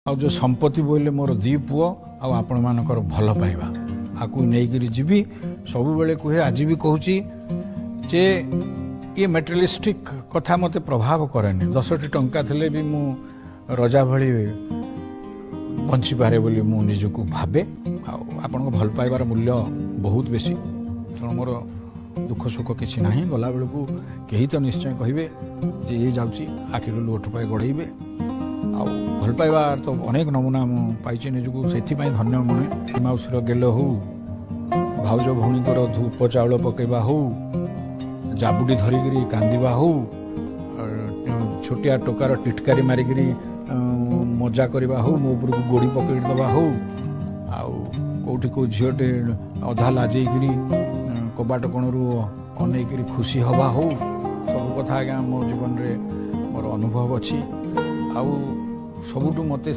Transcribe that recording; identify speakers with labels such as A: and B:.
A: ଆଉ ଯେଉଁ ସମ୍ପତ୍ତି ବୋଇଲେ ମୋର ଦି ପୁଅ ଆଉ ଆପଣମାନଙ୍କର ଭଲ ପାଇବା, ଆକୁ ନେଇକରି ଯିବି। ସବୁବେଳେ କୁହେ, ଆଜି ବି କହୁଛି ଯେ ଇଏ ମେଟେରିଆଲିଷ୍ଟିକ୍ କଥା ମୋତେ ପ୍ରଭାବ କରେନି। 10ଟି ଟଙ୍କା ଥିଲେ ବି ମୁଁ ରଜା ଭଳି ବଞ୍ଚିପାରେ ବୋଲି ମୁଁ ନିଜକୁ ଭାବେ। ଆଉ ଆପଣଙ୍କ ଭଲ ପାଇବାର ମୂଲ୍ୟ ବହୁତ ବେଶୀ। ତେଣୁ ମୋର ଦୁଃଖ ସୁଖ କିଛି ନାହିଁ। ଗଲାବେଳକୁ କେହି ତ ନିଶ୍ଚୟ କହିବେ ଯେ ଇଏ ଯାଉଛି, ଆଖିରୁ ଲୁହ ଟୋପାଏ ଗଡ଼େଇବେ। ଆଉ ଭଲ ପାଇବା ତ ଅନେକ ନମୁନା ମୁଁ ପାଇଛି, ନିଜକୁ ସେଥିପାଇଁ ଧନ୍ୟ ମନେ। ମାଉସୀର ଗେଲ ହଉ, ଭାଉଜ ଭଉଣୀଙ୍କର ଧୂପ ଚାଉଳ ପକାଇବା ହଉ, ଜାବୁଡ଼ି ଧରିକିରି କାନ୍ଦିବା ହଉ, ଛୋଟିଆ ଟୋକାର ଟିଟକାରି ମାରିକିରି ମଜା କରିବା ହଉ, ମୋ ଉପରକୁ ଗୋଡ଼ି ପକେଇ ଦେବା ହଉ, ଆଉ କେଉଁଠି କେଉଁ ଝିଅଟେ ଅଧା ଲାଜେଇକିରି କବାଟ କୋଣରୁ ଅନେଇକିରି ଖୁସି ହବା ହଉ, ସବୁ କଥା ଆଜ୍ଞା ମୋ ଜୀବନରେ ମୋର ଅନୁଭବ ଅଛି। ଆଉ ସବୁଠୁ ମୋତେ